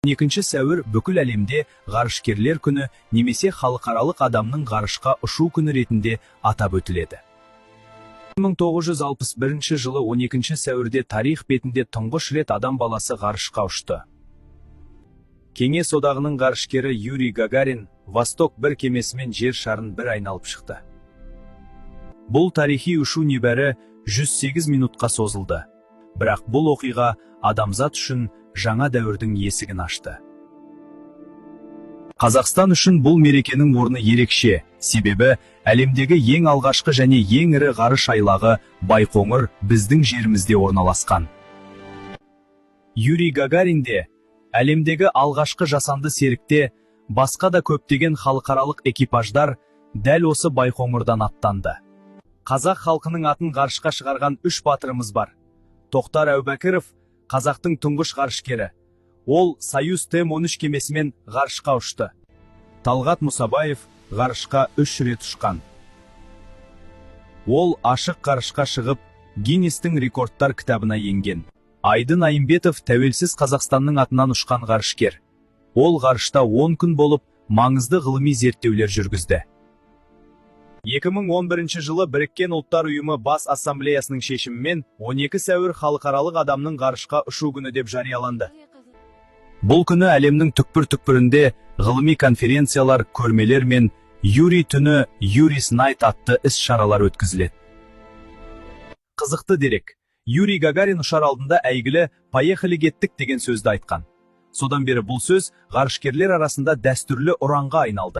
12 сәуір бүкіл әлемде Ғарышкерлер күні немесе Халықаралық адамның ғарышқа ұшу күні ретінде атап өтіледі. 1961 жылы 12 сәуірде тарих бетінде тұңғыш рет адам баласы ғарышқа ұшты. Кеңес Одағының ғарышкері Юрий Гагарин Восток 1 кемесімен жер шарын бір айналып шықты. Бұл тарихи ұшу небәрі 108 минутқа созылды. Бірақ бұл оқиға адамзат үшін жаңа дәуірдің есігін ашты. Қазақстан үшін бұл мерекенің орны ерекше, себебі әлемдегі ең алғашқы және ең ірі ғарыш айлағы Байқоңыр біздің жерімізде орналасқан. Юрий Гагарин де, әлемдегі алғашқы жасанды серікте, басқа да көптеген халықаралық экипаждар дәл осы Байқоңырдан аттанды. Қазақ халқының атын ғарышқа шығарған үш батырымыз бар. Тоқтар Әубәкіров – қазақтың тұңғыш ғарышкері. Ол Союз Т-13 кемесімен ғарышқа ұшты. Талғат Мұсабаев ғарышқа үш рет ұшқан. Ол ашық ғарышқа шығып, Гиннестің рекордтар кітабына енген. Айдын Айымбетов – тәуелсіз Қазақстанның атынан ұшқан ғарышкер. Ол ғарышта 10 күн болып, маңызды ғылыми зерттеулер жүргізді. 2011 жылы Біріккен Ұлттар Ұйымы Бас Ассамблеясының шешімімен 12 сәуір Халықаралық адамның ғарышқа ұшу күні деп жарияланды. Бұл күні әлемнің түкпір-түкпірінде ғылыми конференциялар, көрмелер мен Юрий түні, Yuri's Night атты іс-шаралар өткізіледі. Қызықты дерек. Юрий Гагарин ұшар алдында әйгілі «Поехали, кеттік» деген сөзді айтқан. Содан бері бұл сөз ғарышкерлер арасында дәстүрлі ұранға айналды.